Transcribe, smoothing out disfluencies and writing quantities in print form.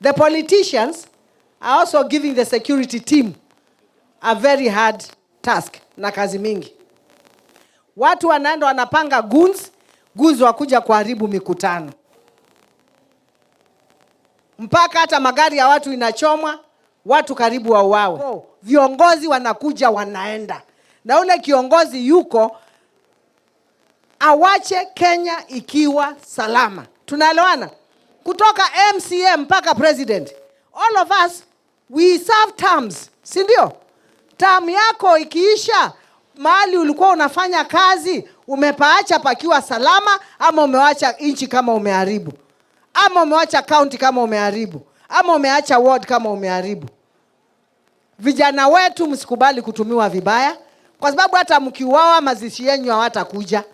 The politicians are also giving the security team a very hard task na kazi mingi. Watu wanaenda wanapanga goons, goons wakuja kuharibu mikutano, mpaka hata magari ya watu inachomwa, watu karibu wauawe. Oh, viongozi wanakuja wanaenda, na ule kiongozi yuko awache Kenya ikiwa salama. Tunaelewana? Kutoka MCA mpaka president, all of us we serve terms, si ndio? Term yako ikiisha, mahali ulikuwa unafanya kazi umepaacha pakiwa salama, ama umewacha nchi kama umeharibu, ama umewacha county kama umeharibu, ama umeacha ward kama umeharibu. Vijana wetu, msikubali kutumiwa vibaya, kwa sababu hata mkiuawa mazishi yenu hawatakuja.